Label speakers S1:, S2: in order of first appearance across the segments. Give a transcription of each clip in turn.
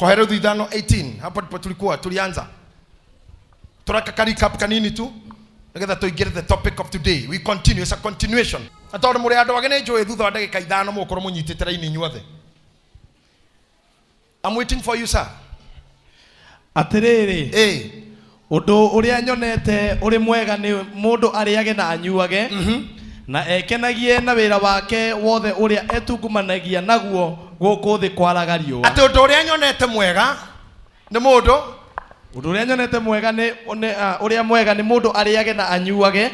S1: Kohelethu 5:18. Hapo ndipo tulikuwa tulianza. Turaka ka recap kanini tu nigetha tuingire the topic of today. We continue, it's a continuation. Na tondu muri andu age nĩ njũĩ thutha wa ndagĩka 5 mũgũkorwo mũnyitĩte raini inyuothe. I'm waiting for you, sir.
S2: Atĩrĩrĩ, ũndũ ũrĩa nyonete ũrĩ mwega nĩ mũndũ arĩage na anyuage, na ekenagie na wĩra wake wothe ũrĩa etungumanagia naguo gũkũ thĩ kwaraga riũa.
S1: Atĩ ũndũ ũrĩa nyonete mwega nĩ mũndũ
S2: Ũndũ ũrĩa nyonete mwega nĩ ũrĩa mwega nĩ mũndũ arĩage na anyuage,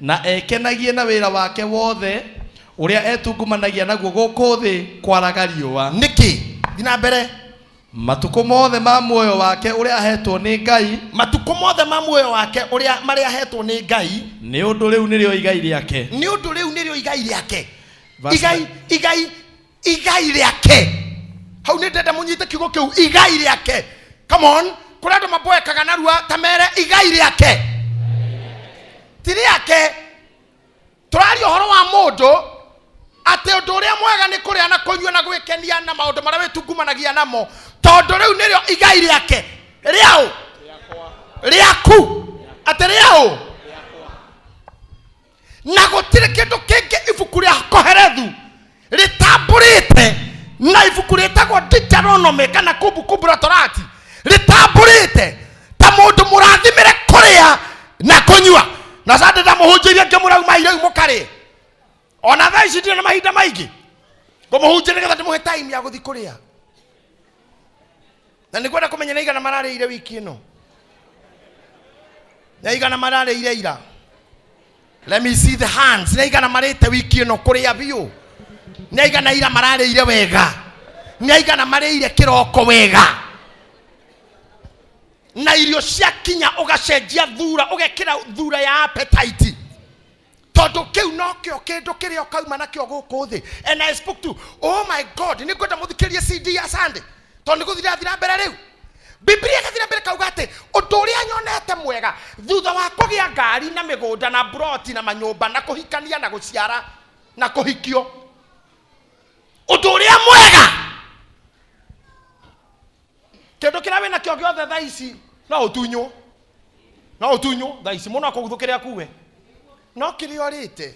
S2: na ekenagie na wĩra wake wothe ũrĩa etungumanagia naguo gũkũ thĩ kwaraga riũa.
S1: Nĩkĩ? Thiĩ na mbere.
S2: Matukũ mothe ma muoyo wake ũrĩa ahetwo nĩ Ngai,
S1: matukũ mothe ma muoyo wake ũrĩa marĩa ahetwo nĩ Ngai,
S2: nĩ ũndũ rĩu nĩrĩo igai rĩake.
S1: Nĩ ũndũ rĩu nĩrĩo igai rĩake.
S2: Verse
S1: Igai, igai, igai rĩake. Hau nĩ ndenda mũnyite kiugo kĩu, igai rĩake. Come on, kũrĩ andũ maboekaga narua ta mere igai rĩake. Ti rĩake. Tũraria ũhoro wa mũndũ atĩ ũndũ ũrĩa mwega nĩ kũrĩa na kũnyua na gwĩkenia na maũndũ marĩa wĩtungumanagia namo, tondũ rĩu nĩrĩo igai rĩake. Rĩaũ? Rĩaku. Atĩ rĩaũ? Na gũtirĩ kĩndũ kĩngĩ ibuku rĩa Kohelethu rĩtambũrĩte na ibuku rĩtagwo Deuteronomy kana Kumbukumbu la Torati rĩtambũrĩte ta mũndũ mũrathimĩre kũrĩa na kũnyua. Na sasa ndamũhunjĩria ngĩmũrauma irio mũkarĩe. Ona thaa ici ndirĩ na mahinda maingĩ ngũmũhunjĩria nĩgetha ndĩmũhe time ya gũthiĩ kũrĩa. Na nĩngwenda kũmenya nĩ aigana mararĩire wiki ĩno, nĩ aigana mararĩire ira. Let me see the hands. Nĩ aigana marĩte wiki ĩno kũrĩa biũ? Nĩ aigana ira mararĩire wega? Nĩ aigana marĩire kĩroko wega? Na irio cia kinya ũgacenjia thura, ũgekĩra thura ya appetite, tondũ kĩu nokĩo kĩndũ kĩrĩa ũkauma nakĩo gũkũ thĩ. And I spoke to, oh my God, nĩ ngwenda mũthikĩrie CD ya Sunday, tondũ nĩ gũthiĩ ĩrathiĩ na mbere rĩu. Biblia ĩgathiĩ na mbere kauga atĩ ũndũ ũrĩa nyonete mwega thutha wa kũgĩa ngari na mĩgũnda na broti na manyũmba na kũhikania na gũciara na kũhikio, ũndũ ũrĩa mwega, kĩndũ kĩrĩa wĩnakĩo gĩothe thaa ici no ũtunywo, no ũtunywo thaa ici mũno akũguthũkĩre akuwe, no kĩrĩa ũrĩte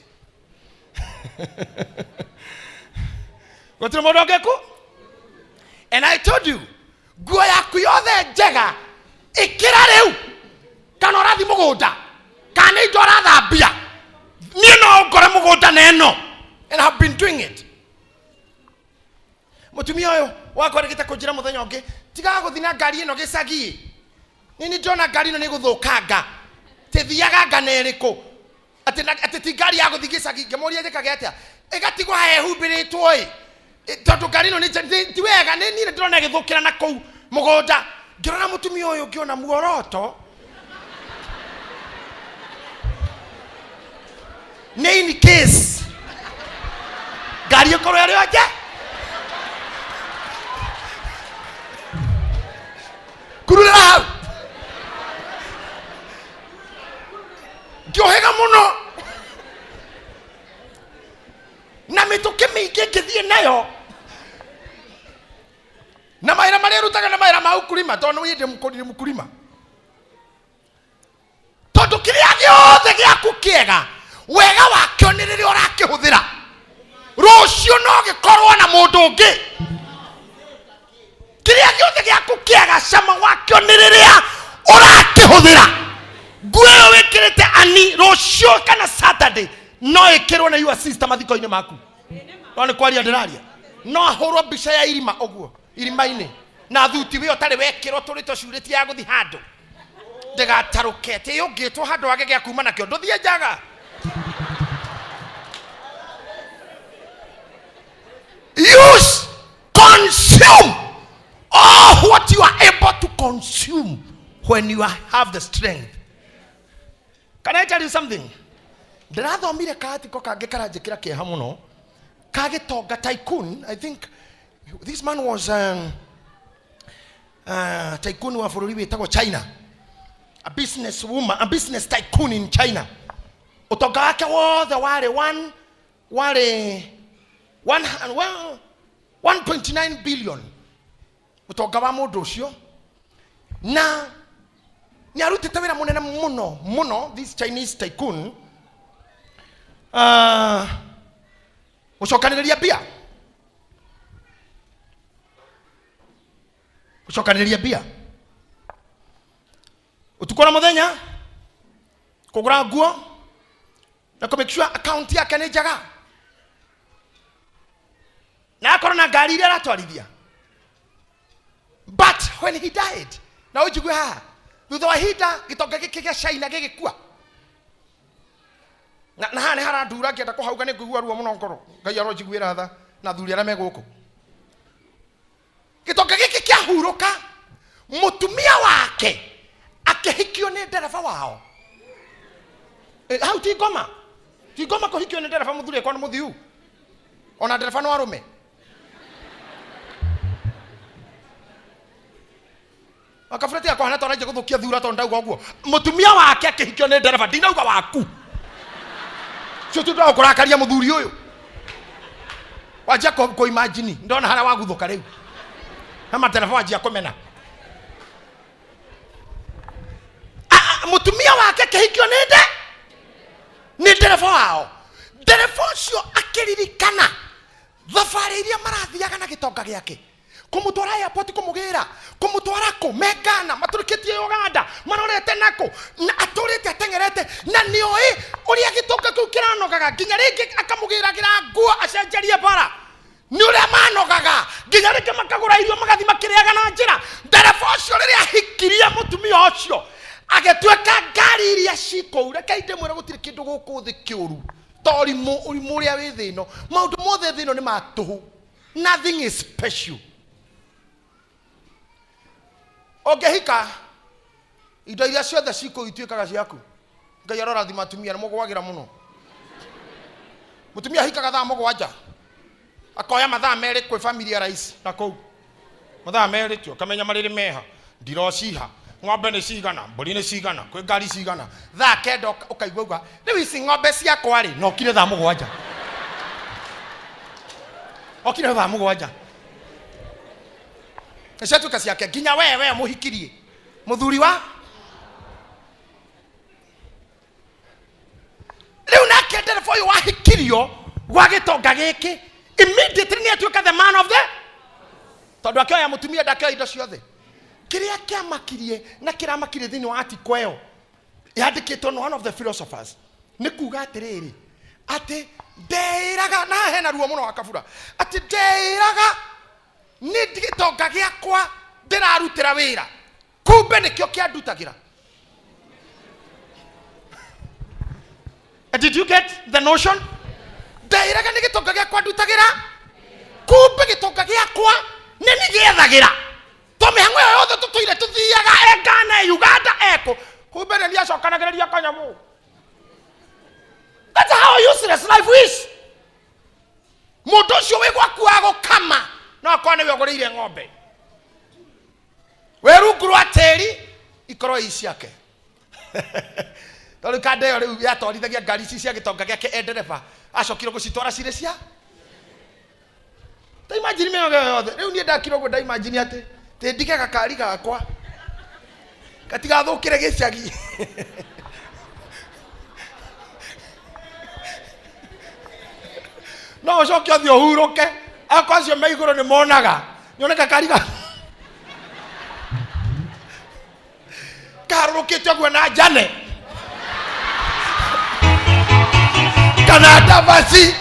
S1: gũtirĩ mũndũ ũngĩku. And I told you, nguo yaku yothe njega ĩkĩra rĩu, kana ũrathiĩ mũgũnda kana nĩ indo ũrathambia, niĩ no ngore mũgũnda na ĩno. And I have been doing it. Mũtumia ũyũ wakwa rĩgĩte kũnjĩra mũthenya ũngĩ, tigaga gũthiĩ na ngari ĩno gĩcagi, niĩ nĩ ndĩrona ngari ĩno nĩ ĩgũthũkanga, tĩthiaga ngana ĩrĩkũ, atĩ atĩ ti ngari ya gũthiĩ gĩcagi. Ngĩmũria njĩkage atĩa, ĩgatigwo haha ĩhumbĩrĩtwo ĩ, tondũ ngari ĩno ti wega, nĩ niĩ ndĩrona ĩgĩthũkĩra na kũu mũgũnda. Ngĩrora mũtumia ũyũ ngĩona muoroto nĩ in case ngari ĩkorwo ĩrĩ o nje kururĩra hau. Ngĩũhĩga mũno na mĩtũkĩ mĩingĩ ngĩthiĩ nayo na mawĩra marĩa rutaga na mawĩra ma ukulima, tondũ niĩ ndĩ mũkulima. Tondũ kĩrĩa gĩothe gĩaku kĩega, wega wakĩo nĩ rĩrĩa ũrakĩhũthĩra. Rũciũ no gĩkorwo na mũndũ ũngĩ. Kĩrĩa gĩothe gĩaku kĩega, cama wakĩo nĩ rĩrĩa ũrakĩhũthĩra. Nguo ĩyo wĩkĩrĩte ani rũciũ kana Saturday no ĩkĩrwo na your sister mathiko-inĩ maku. No nĩ kwaria ndĩraria, no ahũrwo mbica ya irima ũguo irima-inĩ na thuti wĩ ũtarĩ wekĩrwo tũrĩ tũcurĩtie ya gũthiĩ handũ ndĩgatarũke tĩ ũngĩtwo handũ wage gĩa kuma nakĩo ndũthiĩ njaga. Use, consume all what you are able to consume when you have the strength. Can I tell you something? Ndĩrathomire kaatiko kangĩ karanjĩkĩra kĩeha mũno, ka gĩtonga tycoon. I think this man was tycoon wa bũrũri wĩtagwo China, a business woman, a business tycoon in China. Ũtonga wake wothe warĩ one, warĩ one, one, 1.9 billion. Ũtonga wa mũndũ ũcio na nĩ arutĩte wĩra mũnene mũno mũno, this Chinese tycoon, gũcokanĩrĩria mbia, gũcokanĩrĩria mbia ũtukũ na mũthenya, kũgũra nguo na kũ make sure account yake nĩ njega, na akorwo na ngari iria aratwarithia. But when he died, na ũnjigue haha, thutha wa ihinda gĩtonga gĩkĩ gĩa China gĩgĩkua, na haha nĩ harandura ngĩenda kũhauga, nĩ ngũigua ruo mũno ngoro. Ngai aronjiguĩra tha na athuri arĩa me gũkũ. Gĩtonga gĩkĩ kĩahurũka, mũtumia wake akĩhikio nĩ ndereba wao. Hau ti ngoma, ti ngoma kũhikio nĩ ndereba. Mũthuri akorwo nĩ mũthiu, ona ndereba no arũme. Akabura tiga kũhana tondũ gũthũkia thura, tondũ ndauga ũguo. Mũtumia wake akĩhikio nĩ ndereba, ndinauga waku cio tu ndagũkũrakaria. Mũthuri ũyũ wanjia kũ imagine, ndona harĩa waguthũka rĩu na matereba wanjia kũmena. Mũtumia wake akĩhikio nĩ nde nĩ ndereba wao. Ndereba ũcio akĩririkana thabarĩ iria marathiaga na gĩtonga gĩake, kũmũtwara airport, kũmũgĩra, kũmũtwara kũ mengana matũrĩkĩtie Uganda, marorete nakũ, na atũrĩte ateng'erete, na nĩoĩ ũrĩa gĩtonga kĩu kĩranogaga, nginya rĩngĩ akamũgĩragĩra nguo acenjerie bara nĩ ũrĩa manogaga, nginya rĩngĩ makagũra irio magathi makĩrĩaga na njĩra. Ndereba ũcio rĩrĩa ahikirie mũtumia ũcio, agĩtuĩka ngari iria cikũu. Reke ndĩmwĩre, gũtirĩ kĩndũ gũkũ thĩ kĩũru ta ũrimũ, ũrimũ ũrĩa wĩ thĩ ĩno. Maũndũ mothe thĩ ĩno nĩ ma tũhũ, nothing is special. Ũngĩhika, indo iria ciothe cikũu ituĩkaga ciaku. Ngai arorathima atumia nĩ mũgwagĩra mũno. Mũtumia ahikaga thaa 7, akoya mathaa 2 kwĩ family ya rais na kũu mathaa 2 tu, akamenya marĩrĩ meha, ndiro ciha, ng'ombe nĩ cigana, mbũri nĩ cigana, kwĩ ngari cigana. Thaa 9 ũkaigua uga, "Rĩu ici ng'ombe ciakwa rĩ?" Na okire thaa 7, okire thaa 7, nĩ ciatuĩka ciake. Nginya we mũhikirie mũthuri wa rĩu nake ndereba ũyũ wahikirio gwa gĩtonga gĩkĩ, immediately nĩ atuĩka the man of the, tondũ akĩoya mũtumia, ndakĩoya indo ciothe. Kĩrĩa kĩamakirie na kĩramakirie thĩinĩ wa article ĩyo yandĩkĩtwo nĩ one of the philosophers nĩ kuga atĩrĩrĩ, atĩ ndeĩraga, na haha hena ruo mũno wa kabura, atĩ ndeĩraga nĩ gĩtonga gĩakwa ndĩrarutĩra wĩra, kumbe nĩkĩo kĩandutagĩra. Did you get the notion? Ndeĩraga nĩ gĩtonga gĩakwa ndutagĩra, kumbe gĩtonga gĩakwa nĩ nĩ gĩethagĩra to mĩhang'o ĩyo yothe tũtũire tũthiaga, e Ghana, e Uganda, ekũ, kumbe nĩ niacokanagĩrĩria kanyamũ. That's how useless life is. Mũndũ ũcio wĩ gwaku wa gũkama no akorwo nĩwe ũgũrĩire ng'ombe, wĩ rungu rwa tĩri ikorwo i ciake, tondũ kanda ĩyo rĩu yatwarithagia ngari ici cia gĩtonga gĩake e ndereba, acokire gũcitwara cirĩ cia. Ta imagine mĩnoga ĩyo yothe. Rĩu niĩ ndakira ũguo, ndaimagine atĩ tĩ ndige gakari gakwa gatigathũkĩre gĩcagi, no ũcoke ũthiĩ ũhurũke. Akwa acio me igũrũ nĩ monaga nyone gakari ga kaharũrũkĩte ũguo na njane kana ndamaci,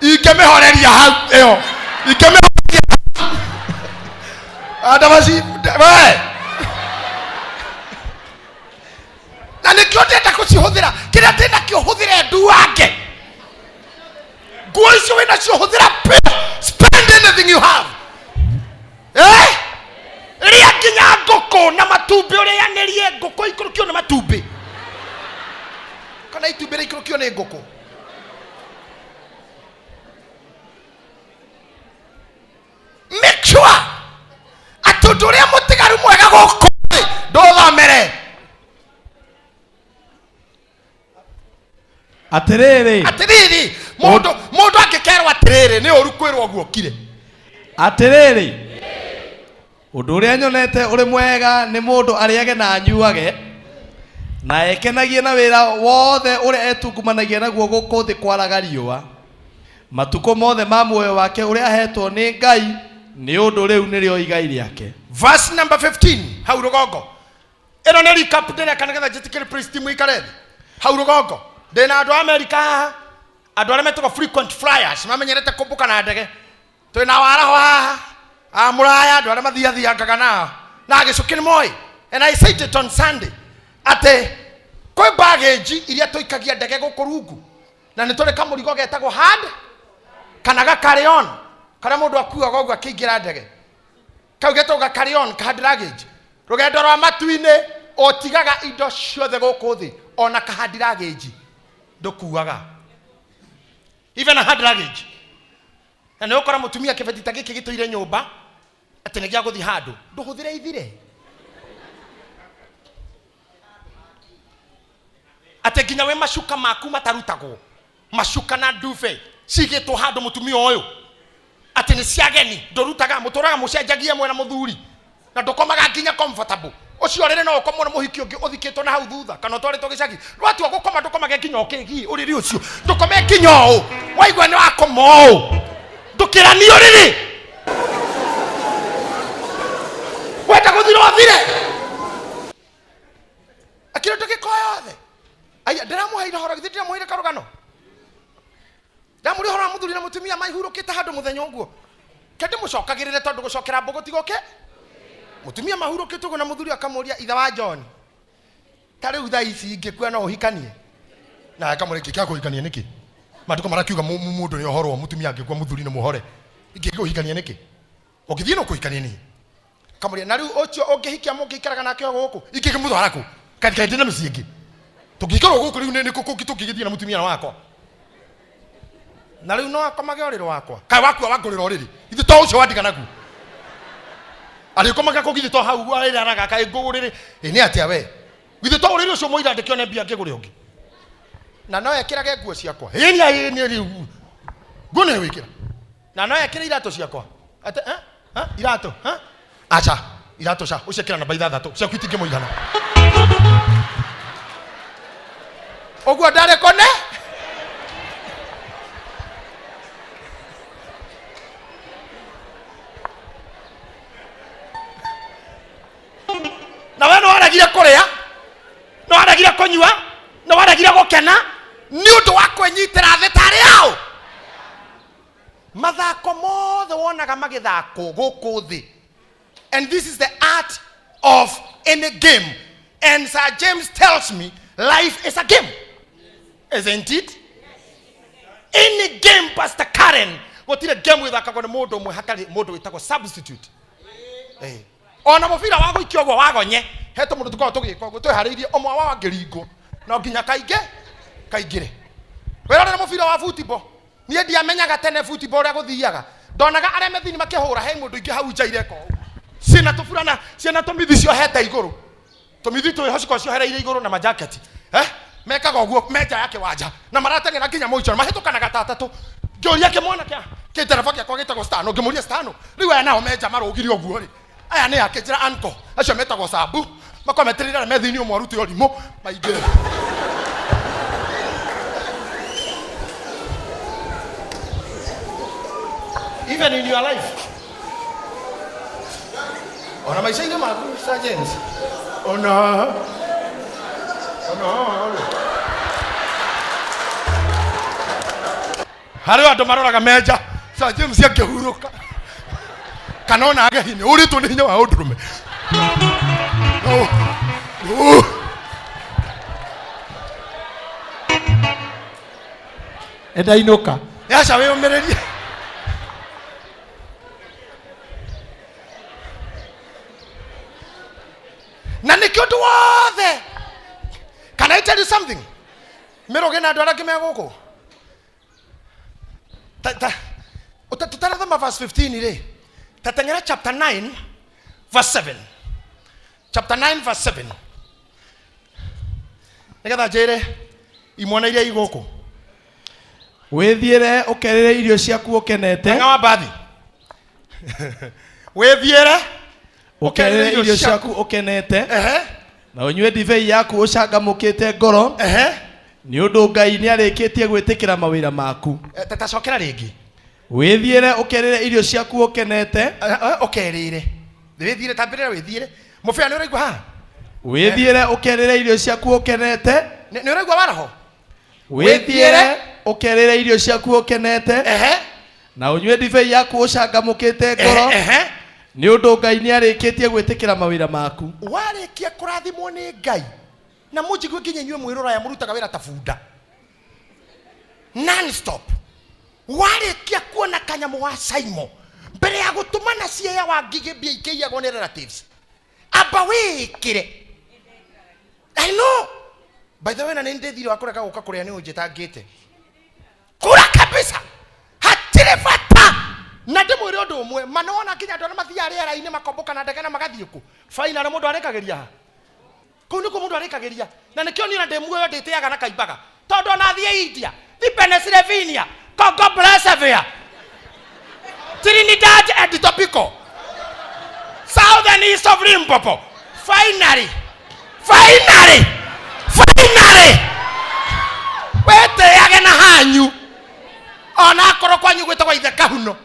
S1: ingĩmĩhoreria hau ĩyo, ingĩmĩhoreria ndamaci we. Na nĩkĩo ndĩrenda kũcihũthĩra, kĩrĩa ndĩnakĩo hũthĩre nduange. Nguo icio wĩnacio hũthĩra, pay, spend anything you have, eh? Rĩa nginya ngũkũ na matumbĩ, ũrĩanĩrie ngũkũ ikũrũkio nĩ matumbĩ kana itumbĩ rĩikũrũkio nĩ ngũkũ. Make sure atĩ ũndũ ũrĩa mũtigaru mwega gũkũ thĩ ndũthomere.
S2: Atĩrĩrĩ.
S1: Atĩrĩrĩ, mũndũ angĩkerwo atĩrĩrĩ, nĩ ũru kwĩrwo ũguo kire.
S2: Atĩrĩrĩ, ũndũ ũrĩa nyonete ũrĩ mwega nĩ mũndũ arĩage na anyuage na ekenagie na wĩra wothe ũrĩa etungumanagia naguo gũkũ thĩ kwaraga riũa matukũ mothe ma muoyo wake ũrĩa ahetwo nĩ Ngai, nĩ ũndũ rĩu nĩrĩo igai rĩake.
S1: Verse number 15 hau rũgongo. Ĩno nĩ recap ndĩreka nĩgetha njĩtĩkĩre praise team ikare thĩ. Hau rũgongo ndĩna andũ a Amerika haha, andũ arĩa metagwo frequent flyers, mamenyerete kũmbũka na ndege. Twĩna waraho haha, a mũraya, andũ arĩa mathiathiangaga nao na gĩcũkĩ nĩ moĩ. And I said it on Sunday atĩ kwĩ baggage iria tũikagia ndege gũkũ rungu, na nĩ tũrĩ kamũrigo getagwo hand kana ga carry on, karĩa mũndũ akuaga ũguo akĩingĩra ndege. Kau getagwo ga carry on, ka hand luggage. Rũgendo rwa matu-inĩ ũtigaga indo ciothe gũkũ thĩ, ona ka hand luggage ndũkuaga, even a hand luggage. Na nĩ ũkora mũtumia kĩbeti ta gĩkĩ gĩtũire nyũmba atĩ nĩ gĩa gũthiĩ handũ, ndũhũthĩre ithire, atĩ nginya wĩ macuka maku matarutagwo, macuka na ndube cigĩtwo handũ mũtumia ũyũ atĩ nĩ cia ageni, ndũrutaga, mũtũraga mũcenjagie mwena mũthuri, na ndũkomaga nginya comfortable. Ũcio rĩrĩ no ũkomwo na mũhiki ũngĩ ũthikĩtwo na hau thutha kana ũtwarĩtwo gĩcagi. Watua gũkoma ndũkomage nginya ũkĩgiĩ ũrĩrĩ ũcio, ndũkome nginya ũũ waigua nĩ wakoma ũũ, ndũkĩranio rĩrĩ wenda gũthira ũthire akĩrĩ ndũgĩko yothe. Aya, ndĩramũheire ũhoro, githĩ ndiramũheire karũgano? Ndamũrĩ ũhoro wa mũthuri na mũtumia maihurũkĩte handũ mũthenya ũguo. Ke ndĩmũcokagĩrĩre tondũ gũcokera mbũgũ ti gũkĩ. Mũtumia mahurũkĩte ũguo na mũthuri akamũria, ithe wa John, ta rĩu thaa ici ingĩkua no ũhikanie? Na akamũria, ingĩkĩaga kũhikania nĩkĩ? Maandĩko marakiuga mũndũ nĩ ohorwo, mũtumia angĩkua mũthuri nĩ mũhore. Ingĩkĩaga kũhikania nĩkĩ? Ũngĩthiĩ no kũhikania niĩ. Kamũria, na rĩu ũcio ũngĩhikia mũngĩikaraga nake o gũkũ? Ingĩkĩmũtwara kũ? Kaĩ kaĩ ndĩ na mĩciĩ ĩngĩ? Tũngĩikara o gũkũ rĩu nĩ kũ kũngĩ tũngĩgĩthiĩ na mũtumia wakwa? Na rĩu no akomage ũrĩrĩ wakwa? Kaĩ wakua wangũrĩra ũrĩrĩ? Ithe to ũcio wandiga naguo. Arĩkomaga kũ githĩ to hau arĩraraga kaĩ ngũgũrĩrĩ? Ĩ nĩ atĩa we? Githĩ to ũrĩrĩ ũcio mũira ndĩkĩone mbia ngĩgũre ũngĩ? Na no ekĩrage nguo ciakwa? Ĩ nĩ ĩ nĩ rĩu. Nguo nĩ wĩkĩra. Na no ekĩre iratũ ciakwa? Ate, eh? Eh? Iratũ, eh? Aca, iratũ ca, ũcio ekĩra namba ithathatũ, ciaku itingĩmũigana. Ũguo ndarĩ kũne? Na we nĩ waregire kũrĩa, nĩ waregire kũnyua, nĩ waregire gũkena, nĩ ũndũ wa kwĩnyitĩra thĩ tarĩ ao. Mathako mothe wonaga magĩthakwo gũkũ thĩ, and this is the art of any game, and Sir James tells me life is a game, isn't it? Any game, Pastor Karen, gũtirĩ game ĩthakagwo nĩ mũndũ ũmwe hatarĩ mũndũ wĩtagwo substitute. Ona mũbira wa gũikio ũguo wagonye, he tũmũndũ tũkoragwo tũgĩka ũguo twĩharĩirie, ũmwe wao angĩringwo no nginya kaingĩ kaingĩre. Wĩrorere mũbira wa football. Niĩ ndiamenyaga tene football ũrĩa gũthiaga, ndonaga arĩa me thĩinĩ makĩhũra, he mũndũ ingĩ hau nja ireka ũũ, ciĩna tũburana, ciĩna tũmithi ciohete igũrũ, tũmithi twĩho cikoragwo ciohereire igũrũ na majaketi, mekaga ũguo me nja ya kĩwanja na marateng'era nginya mũico, mahĩtũkanaga ta atatũ. Ngĩũria kĩmwana kĩa kĩndereba gĩakwa gĩtagwo Stano, ngĩmũria, Stano, rĩu aya nao me nja marũgire ũguo rĩ, aya nĩ akĩnjĩra anko acio metagwo sambu, makorwo metereire arĩa me thĩinĩ ũmwe arute ũrimũ maingĩre. Even in your life, ona maica-inĩ maku, Sir James, ona harĩ andũ maroraga menja Sir James akĩhurũka kana ona age hinya, ũrĩtwo nĩ hinya wa ũndũrũme. Oh, oh.
S2: Endainũka.
S1: Aca wĩyũmĩrĩrie. Na nĩkĩo ũndũ wothe. Can I tell you something? Mĩrũgĩ na andũ arĩa angĩ me gũkũ. Tũtanathoma verse 15 rĩ, ta teng'era chapter 9 verse 7. Chapter 9 verse 7. Nĩgetha njĩre imwana iria i gũkũ.
S2: Wĩthiĩre ũkerĩre irio ciaku ũkenete.
S1: Ng'a wa mbathi. Wĩthiĩre
S2: Ũkerĩre irio ciaku ũkenete,
S1: ehe
S2: na ũnyue ndibei yaku ũcangamũkĩte ngoro,
S1: ehe
S2: nĩ ũndũ Ngai nĩarĩkĩtie gwĩtĩkĩra mawĩra maku.
S1: Tacokera rĩngĩ.
S2: Wĩthiĩre ũkerĩre irio ciaku ũkenete.
S1: Ũkerĩre wĩthiĩre, tambĩrĩra wĩthiĩre. Mũbĩa, nĩ ũraigua haha?
S2: Wĩthiĩre ũkerĩre irio ciaku ũkenete.
S1: Nĩ ũraigua waroho?
S2: Wĩthiĩre ũkerĩre irio ciaku ũkenete,
S1: ehe
S2: na ũnyue ndibei yaku ũcangamũkĩte ngoro,
S1: ehe
S2: nĩ ũndũ Ngai nĩarĩkĩtie gwĩtĩkĩra mawĩra maku.
S1: Warĩkia kũrathimwo nĩ Ngai, na mũnjigue nginya inyuĩ mwĩ rũraya mũrutaga wĩra ta bunda non-stop, warĩkia kuona kanyamũ wa Saimo mbere ya gũtũmana cieya wa ngigĩ mbia ikĩiyagwo nĩ relatives, amba wĩĩkĩre. I know, by the way, na nĩ ndĩ thirĩ wa kũrega gũka kũrĩa nĩ ũnjĩtangĩte kura kabisa, hatirĩ bata. Na ndĩmwĩre ũndũ ũmwe ma, nĩwona nginya andũ arĩa mathiaga rĩera-inĩ makombũka na ndege na magathiĩ kũ finally mũndũ arĩkagĩria ha kũu nĩkuo mũndũ arĩkagĩria. Na nĩkĩo niĩ na ndĩ muoyo ndĩtĩaga na kaimbaga, tondũ ona thiĩ India, thi Pennsylvania, Congo Brazzaville, Trinidad and Tobago, Southern East of Limpopo, finally, finally, finally wĩtĩage na hanyu, ona akorwo kwanyu gwĩtagwo ithe kahuno,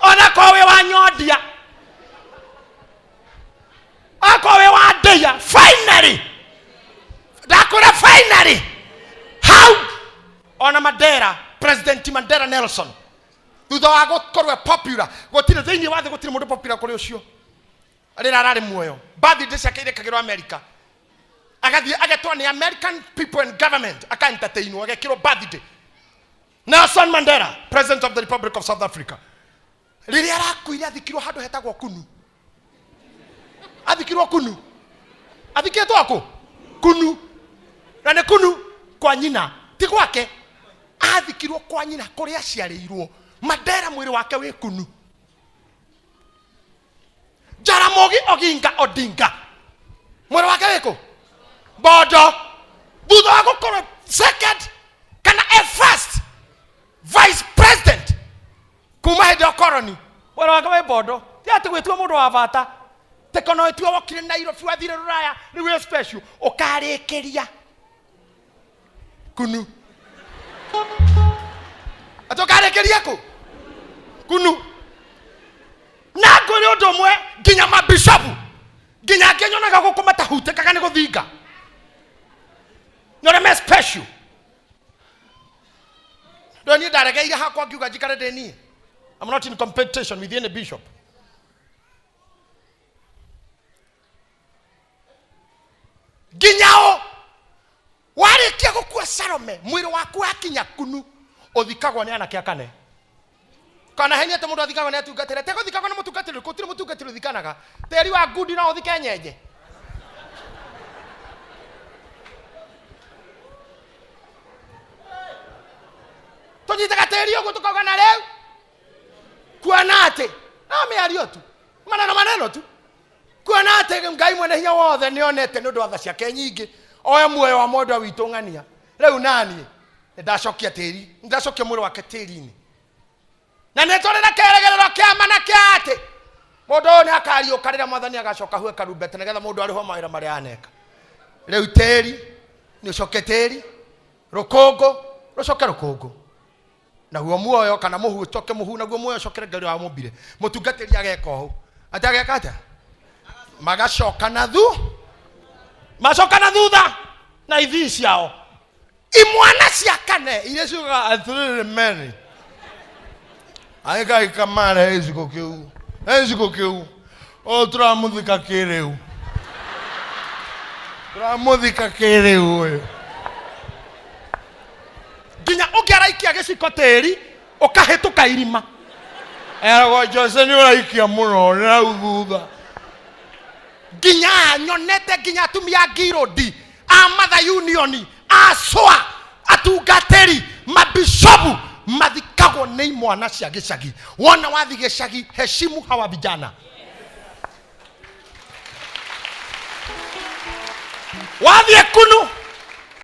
S1: ona korwo wĩ wa nyondia, akorwo wĩ wa ndeia, finally ndakwĩra, finally hau. Ona Mandela, President Mandela Nelson, thutha wa gũkorwo e popular, gũtirĩ thĩinĩ wa thĩ, gũtirĩ mũndũ popular kũrĩ ũcio rĩrĩa ararĩ muoyo, birthday ciake irekagĩrwo America, agathiĩ agetwo nĩ American people and government, aka-entertainwo, agekĩrwo birthday. Nelson Mandela, President of the Republic of South Africa, rĩrĩa arakuire athikirwo handũ hetagwo Kunu. Athikirwo Kunu. Athikĩtwo kũ? Kunu. Na nĩ Kunu kwa nyina, ti gwake. Athikirwo kwa nyina kũrĩa aciarĩirwo. Mandela mwĩrĩ wake wĩ Kunu. Jaramogi Oginga Odinga mwĩrĩ wake wĩ kũ? Bondo. Thutha wa gũkorwo second kana a first vice president kuma hĩndĩ ya ũkoroni, mwĩrĩ wake wĩ Bondo. Ti atĩ gwĩtua mũndũ wa bata tekono ĩtua wokire Nairobi, wathire rũraya, rĩu wĩ special, ũkarĩkĩria Kunu. Atĩ ũkarĩkĩria kũ? Kunu. Na ngwĩre ũndũ ũmwe, nginya mabishopu, nginya angĩ nyonaga gũkũ matahutĩkaga nĩ gũthinga nĩ ũrĩa me special. Ndo niĩ ndaregeire hakwa ngiuga njikare ndĩ niĩ. I'm not in competition with any bishop. Nginya ũ warĩkia gũkua Salome, mwĩrĩ waku wakinya Kunu ũthikagwo nĩ anake akane. Kana heni atĩ mũndũ athikagwo nĩ atungatĩre? Te gũthikagwo nĩ mũtungatĩri. Gũtirĩ mũtungatĩri ũthikanaga. Tĩri wa ngundi no ũthike nyenje. Tũnyitaga tĩri ũguo tũkauga, na rĩu kuona atĩ no mĩario tu, maneno maneno tu, kuona atĩ Ngai mwene hinya wothe nĩonete nĩ ũndũ wa tha ciake nyingĩ oe muoyo wa mwendwa witũ ng'ania, rĩu naniĩ nĩ ndacokia tĩri, nĩ ndacokia mwĩrĩ wake tĩri-inĩ, na nĩ tũrĩ na kĩrĩgĩrĩro kĩa mana kĩa atĩ mũndũ ũyũ nĩ akariũka rĩrĩa Mwathani agacoka huhe karumbeta, nĩgetha mũndũ arĩhwo mawĩra marĩa aneka. Rĩu tĩri nĩ ũcoke tĩri, rũkũngũ rũcoke rũkũngũ, naguo muoyo kana mũhu ũcoke mũhu, naguo muoyo ũcokere Ngai ũrĩa wamũmbire. Mũtungatĩri ageka ũũ, atĩ ageka atĩa? Magacoka na thu macoka na thutha na ithii ciao. Imwana cia kane iria ciugaga atĩrĩrĩ, Mary agĩkagikamare gĩciko kĩu, gĩciko kĩu o tũramũthika kĩrĩu, tũramũthika kĩrĩu ũyũ. Nginya ũngĩ araikia gĩciko tĩri ũkahĩtũka irima, eragwo, "Jose, nĩ ũraikia mũno, nĩ hau thutha." Nginya nyonete nginya atumia a ngirũndi, a Mother Union, a SOA, atungatĩri, mabishopu mathikagwo nĩ imwana cia gĩcagi. Wona wathi gĩcagi, heshimu hawa vijana. Wathiĩ Kunu.